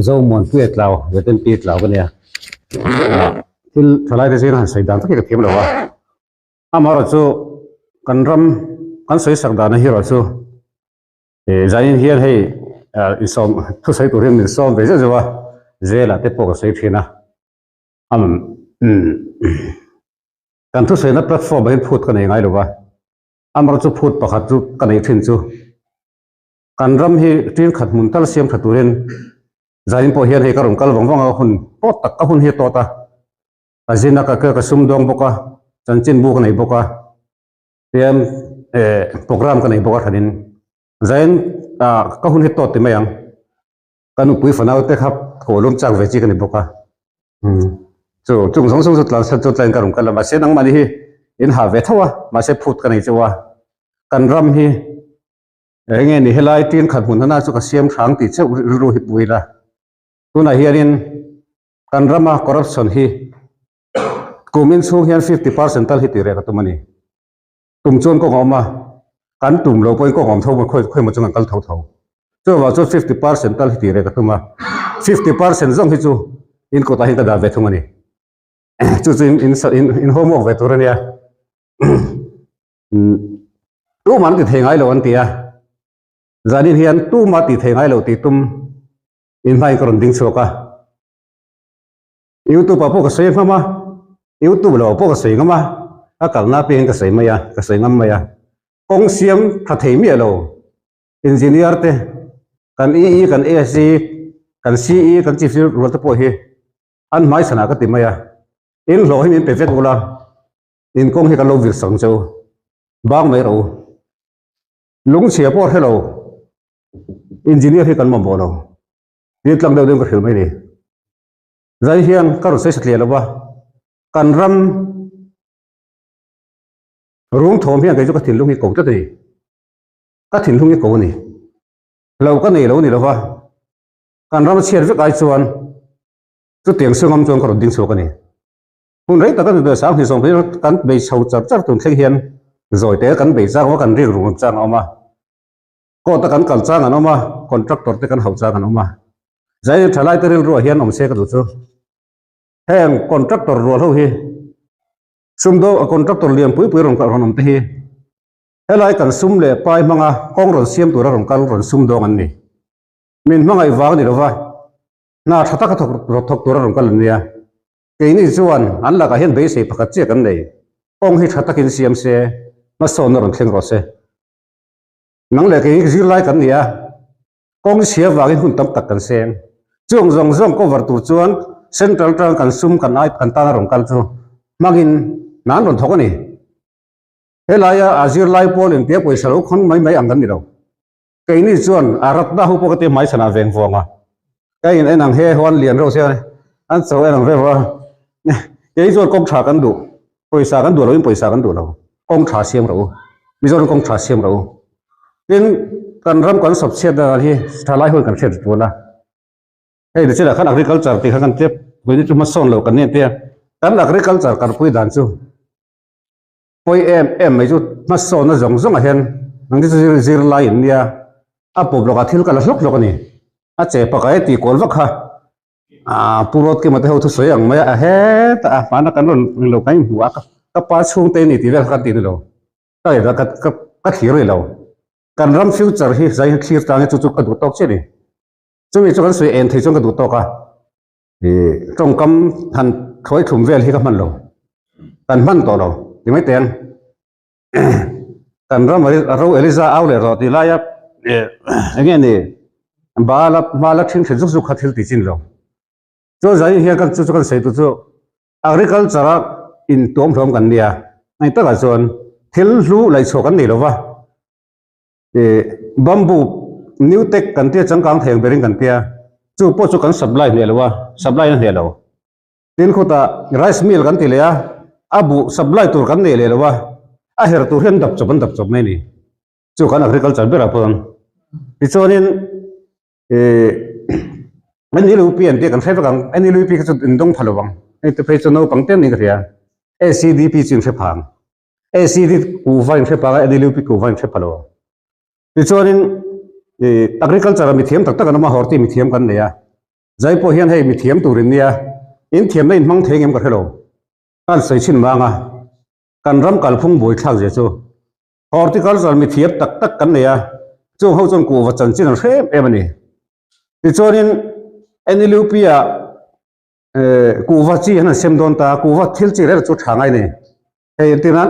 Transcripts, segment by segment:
Zomuanpuia tlau Veten pi tlau ka nia thil thalai te zing han sawi dan tak hi ka thiam lo a amaherawh chu kan ram kan sawi sak dan hi erawh chu zanin hian hei insawm thusawi tur hian min sawm ve zeuh zeuh a zelah te pawh ka sawi thin a kan thusawina platform ah hian phut ka nei ngai lo va amaherawh chu phut pakhat chu ka neih thin chu. Kan ram hi ṭil khat hmun tal siam ṭha turin zain pawh hian hei ka rawn kal vang vang a, hun tawt tak ka hun hi a tawt a, ka zin a, ka ka sumdawng bawk a, chanchinbu ka nei bawk a, tian eh programme ka nei bawk a hranin zain ah ka hun hi tawt ti mai ang, ka nupui fanau te kha thaw lum chak ve chi ka ni bawk a, chu chung zawng zawng chu tlansan chu tlaiin ka rawn kal a, mahse nangmahni hi in hah ve tho a, mahse phut ka nei chauh a, kan ram hi. Enge ni helai tin khat hmun hana chu ka siam hrang tih cheuh rilru hi pui la. Tunah hianin kan rama corruption hi kumin chhung hian 50% tal hi tih reh ka tum a ni. Tum chuan kawng a awm a, kan tum lo pawhin kawng a awm tho maw khawi khawi maw chu kan kal tho tho. Chuvang chuan 50% tal hi tih reh ka tum a, 50% zawng hi chu in kawtah hian ka dah ve thung a ni. Chu chu in in in homework ve tur a nia. Tumah an ti thei ngai lo an ti a, zanin hian tumah ti thei ngai lo tih tum in hmain ka rawn ding chhuak a. Youtube ah pawh ka sawi ngam a, youtube lo ah pawh ka sawi ngam a, a kalna apiangin ka sawi mai a, ka sawi ngam mai a. Kawng siam tha thei miah lo engineer te, kan EE, kan ASC, kan CE, kan chief rual te pawh hi an hmaichhanah ka ti mai a, in hlawh hi min pe vek ula. In kawng hi kan lo vir sak cheu bang mai rawh u. Lungchhia pawh hre lo engineer hi kan mamawh lo. Tin tlang deuh deuhin ka hrilh mai ni. Zai hian ka rawn sawi satliah lo va, kan ram rum thawm hian kei chu ka thinlung hi ko tlat a ni. Ka thinlung hi ko a ni. Lo ka nei lo ni lo va, kan ram chhiat vek ai chuan chutiang sungam chuan ka rawn ding chhuak a ni. Hun rei taka nute sang hnih sawm kan bei chho char char tun thleng hian zawi te kan bei chang a kan rik rung chang a awm a, court a kan kal chang an awm a, contractor te kan hauh chang an awm a. Zain thalai te rilruah hian awm se ka duh chu heng contractor rual ho hi sumdaw contractor lian pui pui rawn rawn awm te hi helai kan sum leh pai hmanga kawng rawn siam tura rawn kal rawn sumdawng an ni. Min hmangaih vang a ni lova hna tha taka thawk thawk tura rawn kal an nia. Keini chuan an lakah hian beisei pakhat chiah kan nei. Kawng hi tha takin siam se, hmasawnna rawn thleng rawh se. Nang leh kei zirlai kan ni a, kawng chhia vangin hun tam tak kan seng. Chung zawng zawng cover tur chuan Central tang kan sum kan ai kan tana rawn kal chu hmangin hna an rawn thawk a ni. Helaia a zirlai pawl intia pawisa lo khawn mai mai ang kan ni lo. Keini chuan a ratna ho pawh ka ti hmaichhanah veng vuang a, ka in en ang he huan lian reuh sia an cho en ang vek a, kei chuan kawng tha kan duh, pawisa kan duh loin pawisa kan duh lo, kawng tha siam rawh u, Mizoram kawng tha siam rawh u. Tin, kan ram kan sawp chhiat dan hi tha lai hun kan hriat tul a, hei nichinah khan agriculture tih kha kan tia, keini chu hmasawn lo kan ni ang tia, kan agriculture kalpui dan chu. Pawi em em mai chu hmasawnna zawng zawngah hian nang chu zir zirlai in nia, a pawp lawkah thil ka la hlawk hlawk a ni. A che pakah e tih kual vak kha aaa Pu Rawtkima te ho thusawi ang mai a, a hetah a hmana kan rawn englo kan inhmu a, ka pa chhungte ni tih vel kha kan ti ni lo, ka ngaihtuah ka ka ka thlir rih lo. Kan ram future hi zai hi thlir tang hi chu chu ka duh tawk chiah a ni. Chumi chu kan sawi en thei chuan ka duh tawk a. Ih tawngkam han thawi thlum vel hi ka hman lo, kan hman tawh lo ti mai teng. Kan ram a ro Eliza au leh rawh tih laia ih eng nge ni Baala hmala ṭhing ṭhin zuk zuk kha thil ti chin lo. Chuan zai hian kan chu chu kan sawi tur chu agriculture a intuam hlawm kan nia, hei takah chuan thil hlu laihchhuah kan nei lo va. Ih bamboo new tech kan tia changkang thei ang berin kan tia chu pawh chu kan supply hneh lo a supply a hneh lo tin khutah rice mill kan ti leh a a buh supply tur kan nei leh lo a a her tur hian dap chawp an dap chawp mai a ni chu kan agriculture berah pawh tichuanin ih NLUP an tia kan hre vek ang NLUP kha chu in dawng pha lo ang hei te phei chu naupang te an ni ka hria ACDP chu in hre pha ang. ACD kuhva in hre pang a, NLUP kuhva in hre pha lo ang. Tichuanin. Agriculture ah mithiam tak tak an awm a, horti mithiam kan nei a. Zai pawh hian hei mithiam tur in nia, in thiamna in hmang thei ngem ka hre lo. Kan sawi chhin vang a, kan ram kalphung buaithlak zia chu horticulture mithiam tak tak kan nei a, chung ho chuan kuhva chanchin an hre em em a ni. Tichuanin NLUP ah kuhva chi an han sem dawn ta, kuhva thil chi reng chu tha ngai a ni. Hei entir nan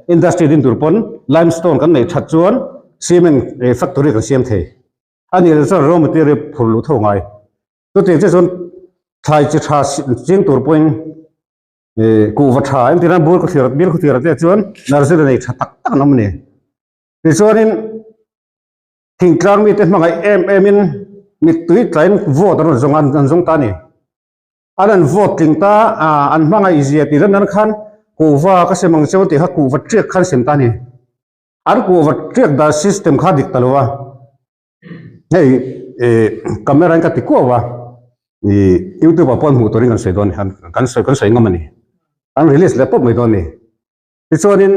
industry din tur pawn limestone kan neih that chuan cement factory kan siam thei. A nih loh chuan raw material phur luh tho ngai. Chutiang chiah chuan thlai chi tha ching tur pawhin kuhva tha entir nan bur khawthlir bil khawthlir ah te chuan nursery nei tha tak tak an awm a ni. Tichuanin thingtlang mite hmangaih em emin mittui tlain vote an rawn zawng a an zawng ta a ni. An an vote tling ta a, an hmangaih zia tih ran nan khan kuhva ka sem ang cheu tih kha kuhva tiak khan sem ta a ni. An kuhva tiak dan system kha dik ta lo a, hei eh camera in ka ti kuau a, ih youtube ah pawh an hmuh turin kan sawi dawn a ni, kan sawi kan sawi ngam a ni, an release leh pawp mai dawn a ni. Tichuanin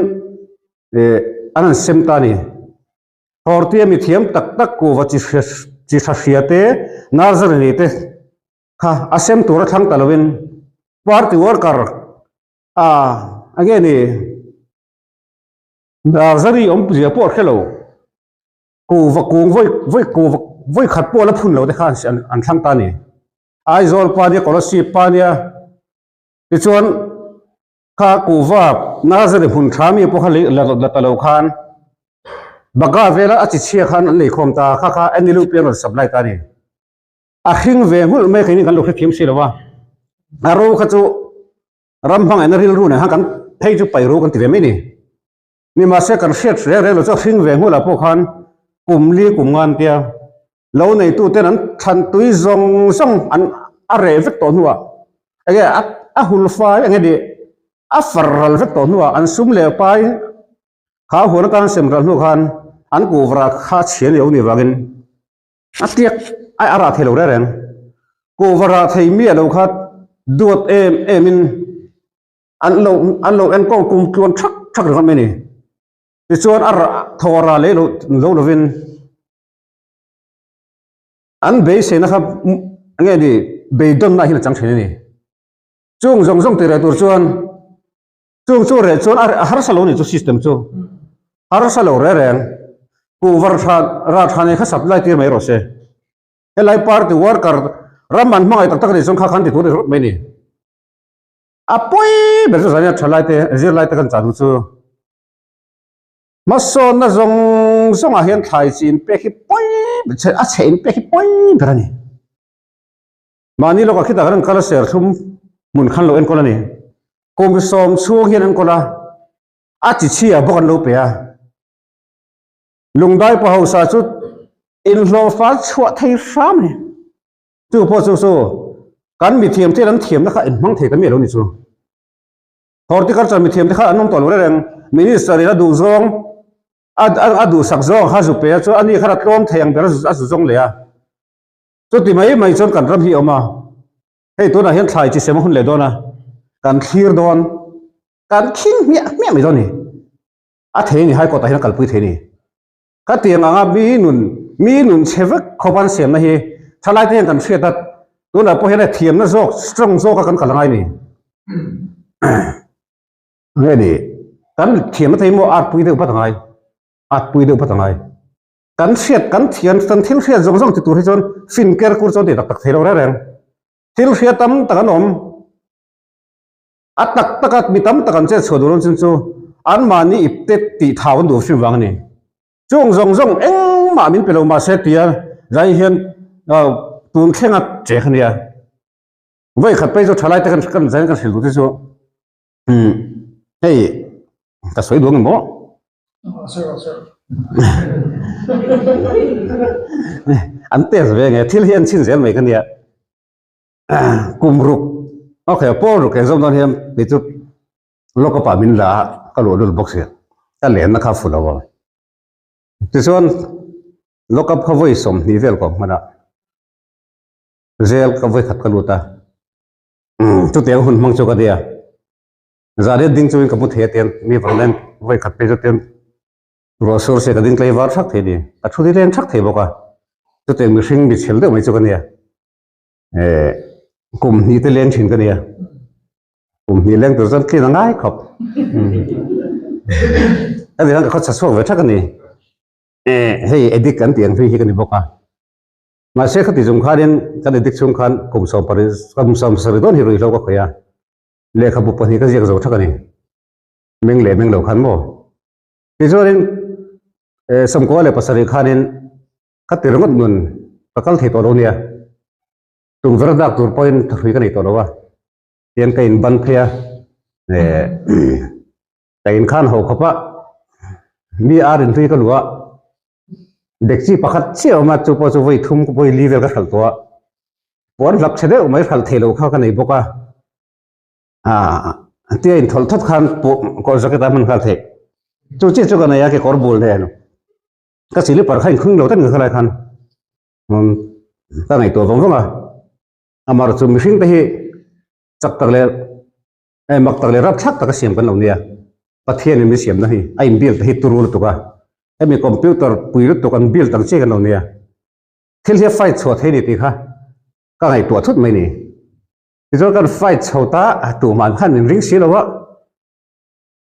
eh an han sem ta a ni. Hortia mi thiam tak tak kuhva chi chi tha hria te, nursery nei te, Kha a sem tur a thlang ta lovin party worker a enge ni nursery awm zia pawh a hre lo kuhva kung vawi vawi kuhva vawi khat pawh la phun lo te kha an thlang ta a ni. Aizawl pa nia Kolasib pa nia tichuan kha kuhva nursery hmun tha mi pawh kha la la ta lo khan Bagha vela a chi chhia khan an leikhawm ta kha kha NLUP an rawn supply ta a ni. A hring ve nghulh mai keiin kan lo hrethiam si lo a, a ro kha chu ram hmangaihna rilru nen khan kan phei chu paih ro kan ti ve mai ni. Nimahse kan hriat reng reng lo chu a hring ve nghulh ah pawh khan kum li kum nga an tia lo neitu ten an thlan tui zawng zawng an a reh vek tawh hnuah enge a hul fai enge ni a far ral vek tawh hnuah an sum leh pai kha huan atan sem ral hnu khan an kuhva kha chhia ni lo ni vangin A tiak a a rah thei lo reng reng. Kuhva rah thei miah lo kha duat em em in an lo an lo enkawl kum tluan thak thak ringawt mai a ni. Tichuan a rah thaw a rah leh lo lo lovin an beiseina kha enge ni beidawnna hian a chang thin a ni. Chung zawng zawng tih reh tur chuan Chung chu reh chuan a harsa lo ni chu system chu harsa lo reh reng kuhva tha rah tha nei kha supply tir mai rawh se. Helai party worker ram an hmangaih tak tak a nih chuan kha khan ti tur ni rawt mai ni. A pawi ber chu zania thalai te zirlai te kan chah duh chu hmasawnna zawng zawngah hian thlai chi inpek hi pawi a chhe inpek hi pawi ber a ni. Mahni lawkah khitah kan kal a serthlum hmun khan lo enkawl a ni. Kum sawm chhung hian enkawl a, a chi chhia bawk an lo pe a. Lungdai pa hausa chu inhlawhfa chhuah thei hram a ni. Chu pawh chu chu kan mithiam te an thiamna kha inhmang thei ta miah lo ni chu. Horticulture mithiam te kha an awm tawh lo reng reng. Minister in a duh zawng a duhsak zawng kha zu pe a chu ani khan a tlawm thei ang ber a zu zawng leh a. Chuti mai mai chuan kan ram hi a awm a, hei tunah hian thlai chi sem a hun leh dawn a, kan thlir dawn, kan khing hmiah hmiah mai dawn a ni. A thei a ni, High Court ah hian a kalpui thei a ni. Khatiang anga mi nun, mi nun chhe vek khawp an siamna hi thalai te hian kan hriat a, tunah pawh hian a thiamna zawk, strong zawka kan kal a ngai a ni. Nge ni, kan thiamna te hi maw atpui deuh vat a ngai, atpui deuh vat a ngai. Kan hriat, kan thian, kan thil hriat zawng zawng ti tur hi chuan fin ker kur chuan ti tak tak thei lo reng reng. Thil hriat tam tak an awm. A tak taka mi tam tak an chet chhuah duh lo chin chu anmahni ipte tih thau an duh hrim vang a ni. Chung zawng zawng engmah min pe lo mahse tia zai hian tun thlenga che kha nia. Vawi khat phei chu thalai te kan kan zai kan hrilh duh te chu hei ka sawi duh ang emaw. An test ve nge thil hi an chhin zel mai ka nia. Kum ruk okay pawl ruk exam dawn hian kei chu lockup ah min la a ka luah lul bawk si ka lenna kha a fu lo a. Tichuan lockup kha vawi 20 vel ka awm hman a zel ka vawi khat ka lut a chutiang hun hmang chu ka nia. Zan riat ding chungin ka mu thei a tian mi vang nen vawi khat phei chu tian. Ruah sur se ka ding tlei var thak thei ni. Ka thu ni leng thak thei bawk a. Chutiang mihring mi chhel deuh mai chu ka nia. Eh, kum hnih te leng thin ka nia. Kum hnih leng tur chuan tlin a ngai khawp. Ka ni khan ka khawchha chhuak ve thak a ni. Eh, hei addict kan tih ang hlui hi ka ni bawk a. Mahse khati chung khanin kan addict chhung khan kum sawmpari kum sawmsarih dawn hi ruihhlo ka khawih a. Lehkhabu pahnih ka ziak zo thak a ni. Meng leh meng lo khan maw. Tichuanin sawmkua leh pasarih khanin ka ti ringawt nun ka kal thei tawh lo nia. Tukverh dak tur pawhin thahrui ka nei tawh lo a. Tian ka inban phei a, ka inkhan ho khawp a, mi ar inhlui ka luh a, dekchi pakhat chiah a awm a, chu pawh chu vawi thum vawi li vel ka hralh tawh a. Puan hlap chhe deuh mai hralh thei lo kha ka nei bawk a. A tia inthawlh thawt khan kawr jacket a hman nghal theih. Chu chiah chu ka nei a kekawr bul nen ka silipar kha inkhung lo tawp khalai khan ka ngaihtuah vawng vawng a. Amaherawhchu chu mihring te hi chak tak leh mak tak leh rapthlak taka siam kan lo nia. Pathianin min siamna hi a in build te hi turu lutuk a. Hemi computer pui lutuk an build ang chiah kan lo nia. Thil hi a fight chhuah thei a ni tih kha ka ngaihtuah thut mai ni. Tichuan kan fight chho ta tumah khan min ring si lo a,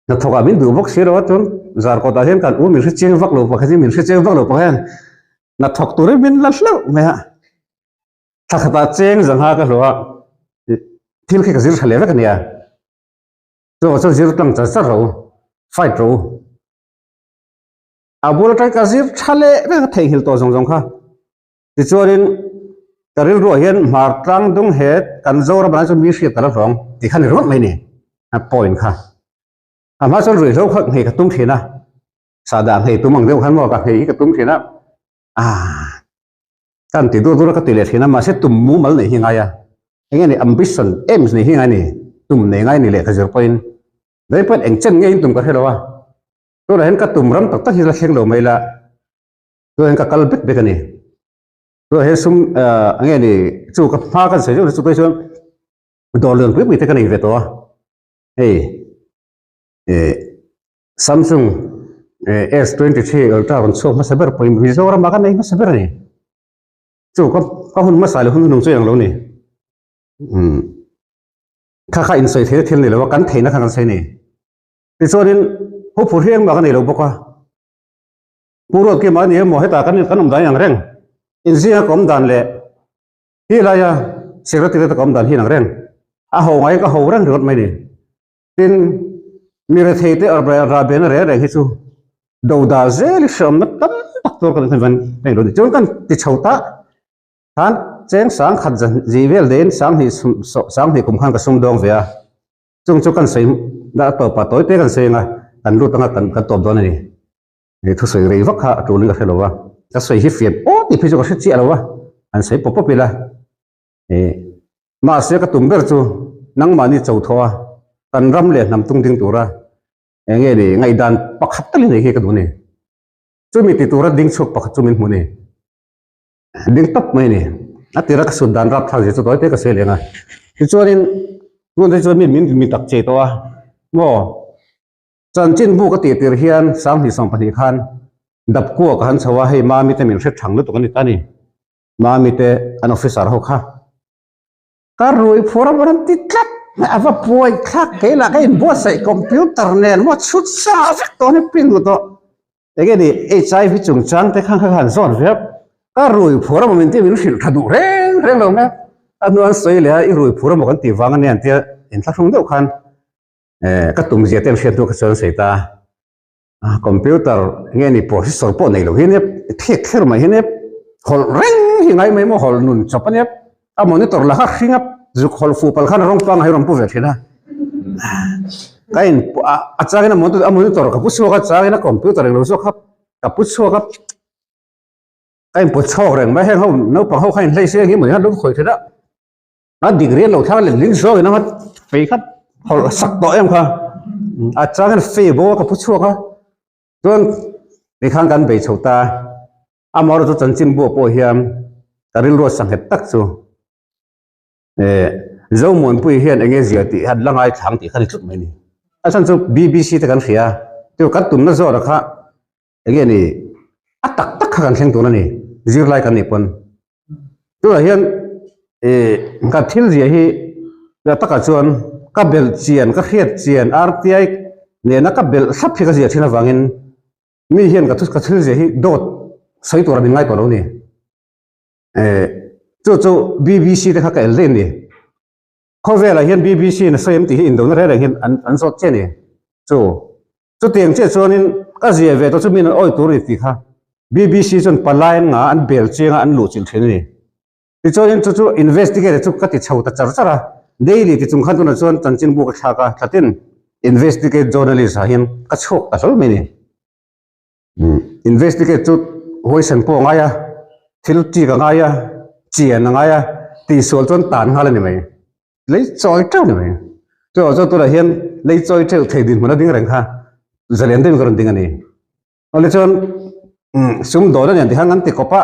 hnathawk ah min duh bawk si lo a, chuan Zarkawt ah hian kan u min hre chiang vak lo pakhat hi min hre chiang vak lo pakhat hian hnathawk turin min la hlauh mai a, thla khatah cheng zangha ka hlawh a, thil khi ka zir tha leh vek a nia, chuvang chuan zir tlang char char rawh u, fight rawh u. A bul atang ka zir tha leh vek a theihnghilh tawh zawng zawng kha. Tichuanin ka rilruah hian hmar tlang dung he kan Zoram ah chuan mi hriat ka la hlawng tih kha ni ringawt mai ni a point kha. A hma chuan ruihhlo kha nghei ka tum thin a, sahdah nghei tum ang deuh khan maw ka nghei hi ka tum thin a, ah kan ti dur dur a ka ti leh thin a mahse tum mumal neih hi ngai a, eng nge ni ambition aims neih hi ngai ni tum nei ngai ni lehkha zir pawhin dai pawhin eng chen nge in tum ka hre lo a, tunah hian ka tum ram tak tak hi la thleng lo mai la. Chuan ka kal bek bek a ni. Chuan he sum eng nge ni chu ka hma kan sawi deuh chu phei chuan dawr lian pui pui te ka nei ve tawh a. Hei eh Samsung S23 Ultra rawn chhuak hmasa ber pawhin Mizoram ah ka nei hmasa ber a ni. Chu ka ka hun hmasa leh hun hnung chu eng lo ni. Umm kha kha insawi theihna thil ni lo a kan theihna kha kan sawi a ni. Tichuanin huphurh hi engmah ka nei lo bawk a. Pu Ruatkima a ni emaw hetah kan kan awm dan ang reng, inzinga ka awm dan leh hi laia secretary te ka awm dan hi ang reng, a ho ngaiin ka ho reng ringawt mai ni. Tin, mi rethei te rahbehna reng reng hi chu doda zel i hreawmna tam tak tur kan van hei lo ni. Chuan kan ti chho ta khan cheng sang khat zih vel deiin sanghnih sanghnih kum khan ka sumdawng ve a, chung chu kan sawi a tawpah tawi te kan sawi ang a, kan lut anga kan tawp dawn a ni. He thusawi rei vak kha a tulin ka hre lo a, ka sawi hi fian aw tih phei chu ka hre chiah lo a, an sawi pawp pawp ila. Ih mahse ka tum ber chu nangmahni cho thawh a, kan ram leh hnam tung ding tura eng nge ni ngaihdan pakhat tal hi nei hi ka duh a ni. Chumi ti tura ding chhuak pakhat chu min hmu a ni. Ding tawp mai a ni. A tira ka sut dan rapthlak zia chu tawi te ka sawi leng a. Tichuanin tunah te chuan mi min mi tak chei tawh a maw. Chanchinbu ka tih tir hian 2020 khan Dapkua ka han chho a, hei Mami te min hre thang lutuk a ni ta ni. Mami te an officer ho kha ka rui phur a rawn ti tlat mai, a va buai thlak kei lah ka inbuatsaih computer nen maw chhut sa vek tawh ni print duh tawh. Enge ni HIV chungchang te khan kha han zawn ve a, ka rui phur a maw min ti min hrilh tha duh reng reng lo mai a, a hnu an sawi leh a i rui phur a maw kan tih vang a nia an tia inthlahrung deuh khan Eh ka tum zia te an hriat hnu kha chuan sawi ta a, computer nge ni processor pawh nei lo hi nia thek kher mai hi nia hawlh reng hi ngai mai maw hawlh nun chawp a nia a monitor la kha hring a zuk hawlh fuh palh khan rawng pangai rawn pu ve thin a ka in a changin a monitor ka pu chhuak a changin a computer englo zawk kha ka pu chhuak a ka in pu chhawk reng mai heng ho naupang ho kha in hlei se eng hi mawni khan lo khawih thin a. A dik riat lo thlang leh ling zawk in a fei khat hawlh sak tawh em kha a chang in fei bo a ka phu chhuak a chuan tikhan kan bei chho ta amaherawh chu chanchin buah pawh hian ka rilru a sanghet tak chu eh Zomuanpui hian eng nge zia tih an la ngaithlang tih kha ni tlut mai a ni a chhan chu BBC te kan hria chu kan tumna zawrah kha. Enge ni a tak tak kha kan thleng tur a ni zirlai kan nih pawn. Tunah hian ih ka thil zia hi a takah chuan ka belh chian ka hriat chian RTI nena ka belh thlap hi ka zia thin avangin mi hian ka ka thil zia hi dawt sawi tura min ngai tawh lo a ni. Eh chu chu BBC te kha ka el daih a ni. Khawvelah hian BBC in a sawi em tih hi indona reng reng hian an an zawt chiah a ni. Chu chutiang chiah chuanin ka zia ve tawh chu min an awi tur a ni tih kha BBC chuan palai an ngah a, an bel chiang a, an luh chilh thin a ni. Tichuanin chu chu investigate chu ka ti chho ta char char a, daily ti chung khan tunah chuan chanchinbu ka thlak a, thlatin investigate journalist ah hian ka chhuak ta hlawl mai a ni. Investigate chu huaisen pawh a ngai a, thil chik a ngai a, chian a ngai a, tihsual chuan tan nghal a ni mai. Lei chawi teuh a ni mai. Chuvang chuan tunah hian lei chawi teuh thei dinhmun a ding reng kha zalen deuhin ka rawn ding a ni. Awle chuan sum dawn a niang tih khan kan ti kawp a,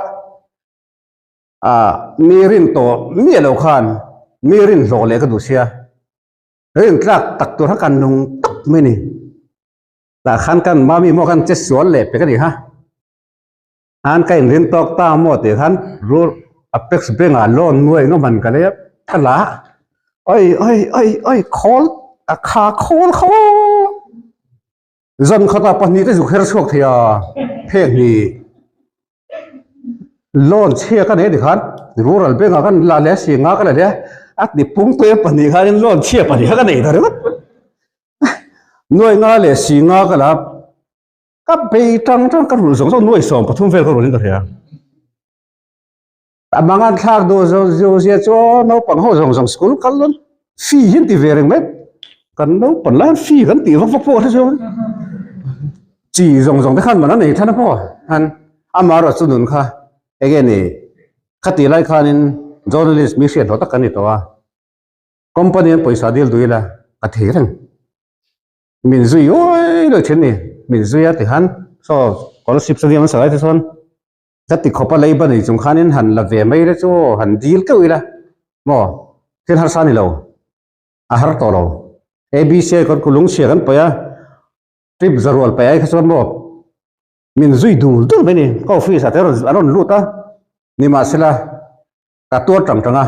ah mi rin tawh miah loh khan mi rin hlawh leh ka duh sia, rin tlak tak tur kha kan nung tawp mai a ni. Tah khan kan mami maw khan che sual leh pek a ni kha. Khan ka inrin tawk ta maw tih khan rul Apex Bank ah loan nuai ngam han ka lei a, ka la a. Oi oi oi oi khawl a kha khawl kho zan khatah pahnih te zuk her chhuak thei a phek hnih. Loan chhia ka nei a ni khan rural bank ah kan la leh a si nga ka la leh a, a ti pung tawih a pahnih khanin loan chhia pahnih kha ka nei ta ringawt. Nuai nga leh si nga ka la ka bei tang tang ka rulh zawng zawng nuai 13 vel ka rulh in ka hria. A mang an thlak duh zawng zawng zia chu naupang ho zawng zawng school kal dawn fee hi an ti ve reng mai kan naupan lai hian fee kan tih vak vak pawh a hre chuang chi zawng zawng te khan man a nei than a pawh han amaherawh chu nun kha enge ni khatih lai khanin journalist mi hriat hlawh tak kan ni tawh a. Company an pawisa dil duh ila ka thei reng. Min zui uai leh thin ni. Min zui a tikhan saw scholarship stadium an salai te chuan ka ti khawp a leiba nei chung khanin han la ve mai le chu aw han dil keuh ila maw thil harsa ni lo a har tawh lo. ABC kan ku lungchhia kan paih a trip zarual paih ai kha chuan maw min zui dul dul mai ni. Ka office ah te an rawn lut a nimahsela Ka tuar tang tang a,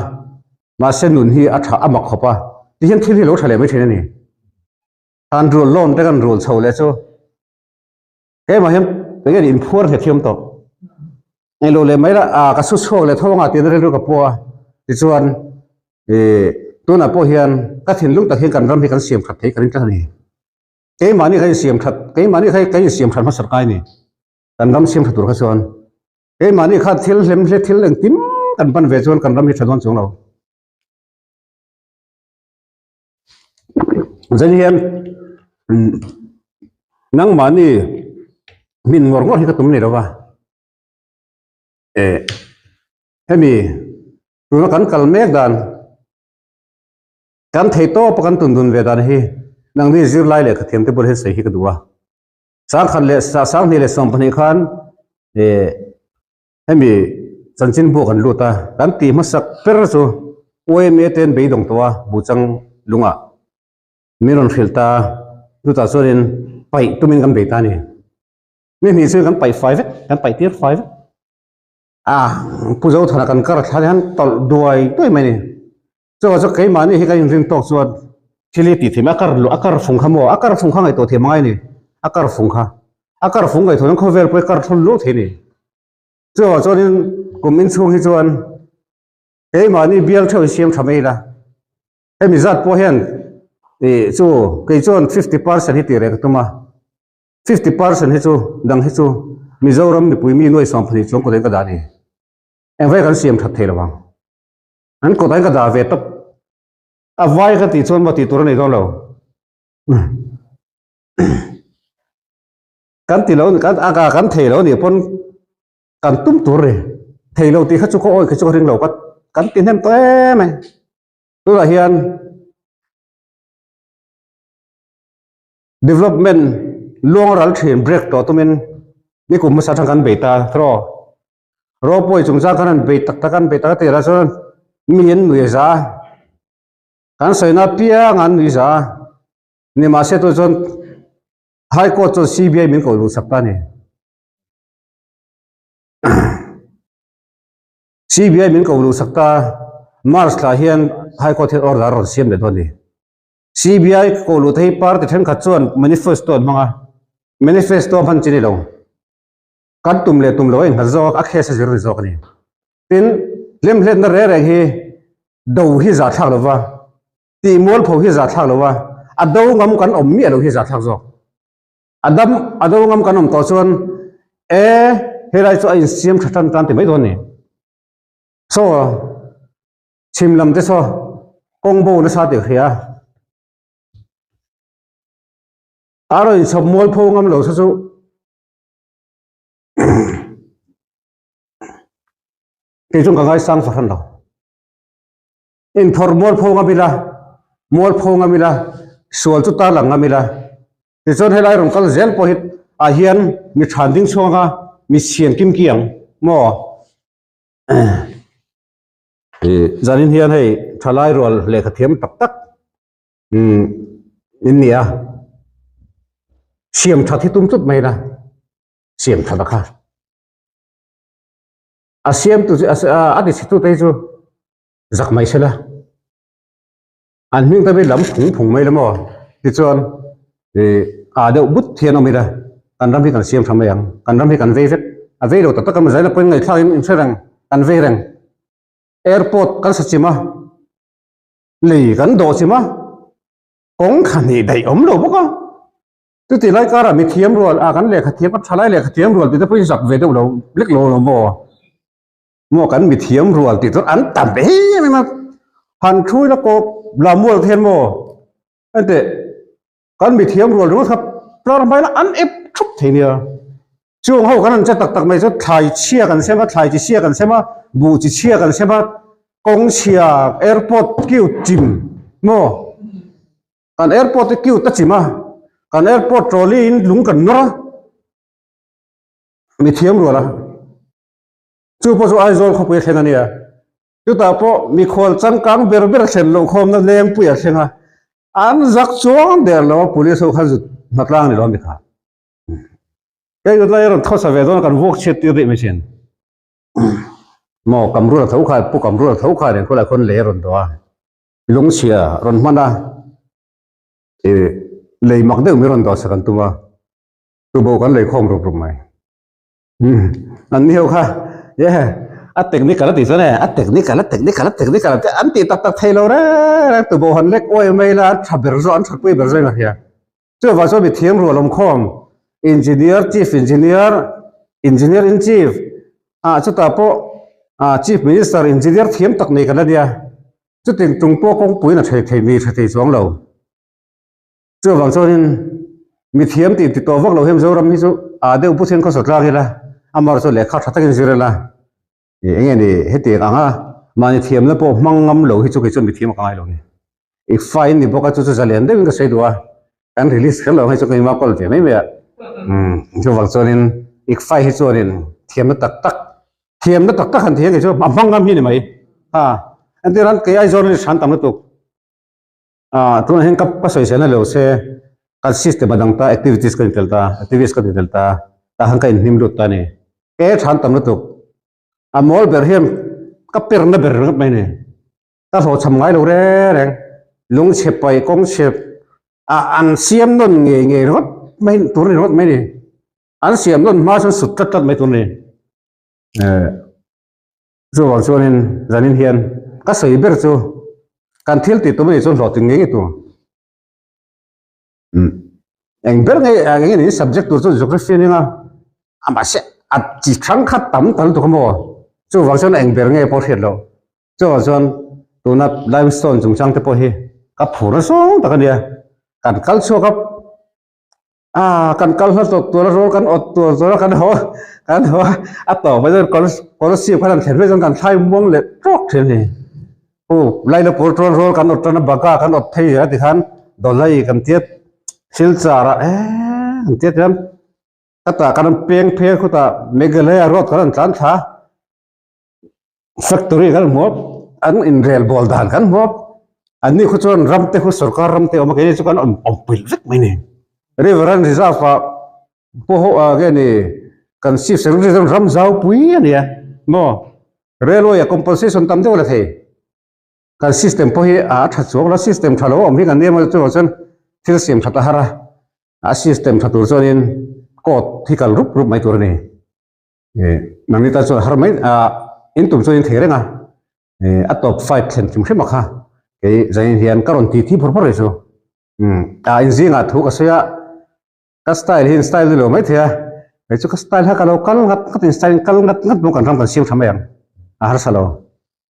mahse nun hi a tha a mak khawp a, tihian thil hi lo tha leh mai thin a ni. Han rul loan te kan rul chho leh chu keimah hian enge ni inphuar hle thiam tawh. Englo leh mai la a ka su chhuak leh tho anga tiin rilru ka pua a, tichuan ih tunah pawh hian ka thinlung tak hian kan ram hi kan siam that thei ka ring tlat a ni. Keimahni kha insiam that keimahni kha kan insiam that hmasa kai a ni kan ram siam tha tur kha chuan. Keimahni kha thil hlem hle thil engkim kan hman ve chuan kan ram hi tha dawn chuang lo. Zan hian nangmahni hmin ngawr ngawr hi ka tum ni lo va. Eh hemi tuna kan kal mek dan kan thei tawp a kan tun dun ve dan hi nangni zirlai leh khathiam te bulah hian sawi hi ka duh a. 20 leh 2020 khan eh hemi chanchinbu kan lut a, kan tih hmasak ber chu YMA te an beidawng tawh a, Buchang lungah min rawn hrilh ta a, chutah chuanin paih tumin kan bei ta a ni. Ni hnih chuan kan paih fai vek, kan paih tir fai vek. A Pu Zothana kan kar thla hian tawlh duai duai mai a ni. Chuvang chu keimahni hi kan inrin tawk chuan thil hi tih theih a kar luh a kar fung kha maw a kar fung kha ngaihtuah thiam angai a ni a kar fung kha a kar fung ngaihtuah hian khawvel pawh hi kar thlawn luh thei a ni. Chuvang chuanin kum inchhung hi chuan keimahni bial theuh hi siam tha mai ila hemi zat pawh hian ih chu kei chuan 50% hi tih reh ka tum a 50% hi chu dang hi chu Mizoram mipui mi nuai 12 chuang kawt in ka dah a ni. Engvai kan siam that thei lo ang. An kawt ah ka dah ve tawp. A vai ka tih chuan maw tih tur a nei dawn lo. Kan ti lo kan a kan thei lo nih pawn kan tum tur ni. Thei lo tih kha chu ka awi kha chu ka ring lo ka kan ti hnem tawh em ai. Tunah hian development luang ral thin break tawh tumin nikum hmasa atang kan bei ta tawh. Ropui chungchang khan an bei tak tak an bei tak a tirah chuan mi an nui za a, kan sawina apiang an nui za a, nimahse tu chuan High Court chuan CBI min ko luhsak ta a ni. CBI min ko luhsak ta, March thla hian High Court hian order a rawn siam leh dawn a ni. CBI ko luh te hi party thenkhat chuan manifesto an hmang a, manifesto a hman chi ni lo. Kan tum leh tum lo a innghat zawk a, a case a zir ni zawk a ni. Tin, hlemhletna reng reng hi do hi zahthlak lo va, tih mualpho hi zahthlak lo va, a do ngam kan awm miah lo hi zahthlak zawk. A dam, a do ngam kan awm tawh chuan e helai chu a insiam tha tan tan ti mai dawn a ni. Saw, chhim lam te saw kawng bo nasa tih ka hria a. A rawn inchhawp mualpho ngam lo saw chu kei chuan ka ngaisang fahran lo. Inphawrh mualpho ngam ila, mualpho ngam ila, sual chu tarlang ngam ila. Tichuan helai rawn kal zel pawh hi ah hian mi than ding chhuak anga mi chhian kim ki ang maw? Zanin hian hei thalai rual lehkha thiam tak tak in ni a, siam that hi tum tlut mai ila, siam that a kha. A siamtu chu a ti chhe tute hi chu zak mai se la, an hming te hi lam phung phung mai la maw tichuan ih ah deuh but hian awm ila kan ram hi kan siam tha mai ang, kan ram hi kan vei vek, a vei lo tak tak a mazaina pawhin ngaihthlak in hre reng kan vei reng, airport kan sa chim a, lei kan dawh chim a, kawng kha hnih daih awm lo bawk a. Chuti lai karah mi thiam rual a kan lehkha thiam a tha lai lehkha thiam rual tih te pawhin zak ve deuh lo lek lo lo maw? Maw kan mi thiam rual tih chuan an tam em em a, han thui la kawp la mual te hian maw enteh kan mi thiam rual ringawt kha tlar hmai la an ep thup thei nia. Chung ho kan han che tak tak mai chu thlai chhia kan sem a, thlai chi chhia kan sem a, buh chi chhia kan sem a, kawng chhia airport kiu chim maw? Kan airport hi cute a chim a, kan airport trolley in lung kan nawr a, mi thiam rual a, chu pawh chu Aizawl khawpui a thleng a nia, chutah pawh mikhual changkang ber ber a thlen loh khawmna lengpui a thleng a, an zak chuang der lo a police ho khan zut hnatlang ni lo a mi kha. Kei zut lai a rawn khawsa ve dawn a kan vuak chhiat tir daih mai thin. Maw Kamrula tho kha Pu Kamrula tho kha nen khawlai khawn lei a rawn dawh a. Lungchhia rawn hman a, ih lei mak deuh mai rawn dawh sak an tum a, tubo kan lei khawm rup rup mai. Umm an ni ho kha ye a technical a tih chuan e a technical a technical a technical te an tih tak tak thei lo reng reng tubo han lek uai mai la an tha ber zawk an thatpui ber zawk in a hria. Chuvang chuan mi thiam rual awm khawm engineer chief engineer engineer in chief ah chutah pawh ah chief minister engineer thiam tak nei kan la nia chutin tung pawh kawngpui in a thei thei ni tha thei chuang lo chuvang chuanin mi thiam tih ti tawh vak lo hian Mizoram hi chu ah deuh put hian khawsawt tlak ila amaherawhchu chu lehkha tha takin zir ila Ih enge ni hetiang anga mahni thiamna pawh hmang ngam lo hi chu kei chuan mithiam a ka ngai lo ni. I fine ni bawk a chu chu zalian deuhin ka sawi duh a, kan release kher lo ang hei chu ka inva call ve mai mai a. Umm chuvang chuanin i file hi chuanin thiamna tak tak thiamna tak tak han ti hian kei chu a hmang ngam hi ni mai. Ha entir nan kei Aizawl hi hran tam lutuk. Ah tunah hian ka ka sawi selna lo se kan system a dang ta activities ka intel ta activist ka intel ta tah khan ka inhnim lut ta a ni ke than tam lutuk a mawl ber hian ka per na ber ringawt mai a ni ka hlawhchham ngai lo reng reng lungchhe paih kawngchhe ah an siam nawn ngei ngei ringawt mai tur a ni ringawt mai a ni an siam nawn hma chuan sut tlat tlat mai tur a ni eh. Chuvang chuanin zanin hian ka sawi ber chu kan thil tih tum a nih chuan hlawhtling ngei ngei tur. Eng ber nge eng nge ni subject tur chu geography a ning a, mahse a chi hrang kha tam ta lutuk a maw? Chuvang chuan eng ber nge pawh hriat loh. Chuvang chuan tuna limestone chungchang te pawh hi ka phur nasa tak a nia. Kan kal chhuak a. Ah kan kal hla tawp tur a rawl kan awt tur tur a kan haw kan haw a a tawp ah chuan kawr kawr sip khan an thlen vek chuan kan thlai muang leh tawk thin a ni u lailapur chuan rawl kan awt tan a baga kan awt phei zel a tikhan dawlai kan tiat silchar ah eee an tiat hian ka tah kan peng phei a khutah meghalaya road kan rawn tlan thla. Factory kan hmu a, an inrel bawl dan kan hmu a, anni khu chuan ram te khu sorkar ram te a awm a, keini chu kan awm awmpui vek mai a ni. Riverine Reserve ah pawh ho ah nge ni kan Chief Secretary chuan ram zau pui a ni a maw? Railway a compensation tam deuh la thei. Kan system pawh hi a tha chuang lo, system tha lo a awm hi kan nia chuvang chuan thil siam that a har a, a system tha tur chuanin court hi kal rup rup mai tur a ni. Nangni tan chuan a har mai a, in tum chuan in thei reng a, a tawp fight thlen hrim hrim a kha kei zanin hian ka rawn ti thi phawr phawr rih chu. A inzingah thu ka sawi a. Ka style hi in style ni lo mai thei a, kei chu ka style kha ka lo kal ngat ngat in style in kal ngat ngat bawk kan ram kan siam tha mai ang, a harsa lo.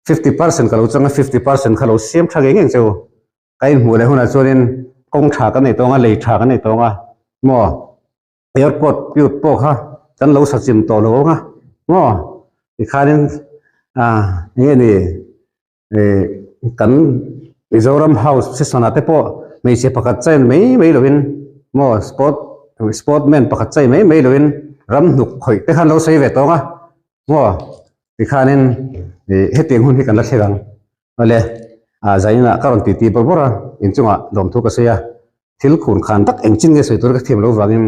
50% ka lo chang a, 50% kha lo siam tha ngei ngei ang che u. Ka inhmuh leh hunah chuanin kawng tha kan nei tawng a, lei tha kan nei tawng a, maw airport piut pawh kha kan lo sa chim tawh lo ang a, maw tikhanin ah eng nge ni kan Mizoram House session ah te pawh hmeichhe pakhat chain mai mai lovin maw sport sport man pakhat chai mai mai lovin ram hnuk khawih te khan lo sawi ve tawng a maw tikhanin ih hetiang hun hi kan la thleng ang awle ah zainah ka rawn titi bawrh bawrh a inchungah lawmthu ka sawi a thil khun khan tak engchin nge sawi tur ka thiam loh vangin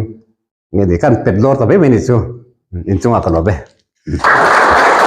Nge ni kan pet lawr ta mai mai ni chu inchungah ka lawm e.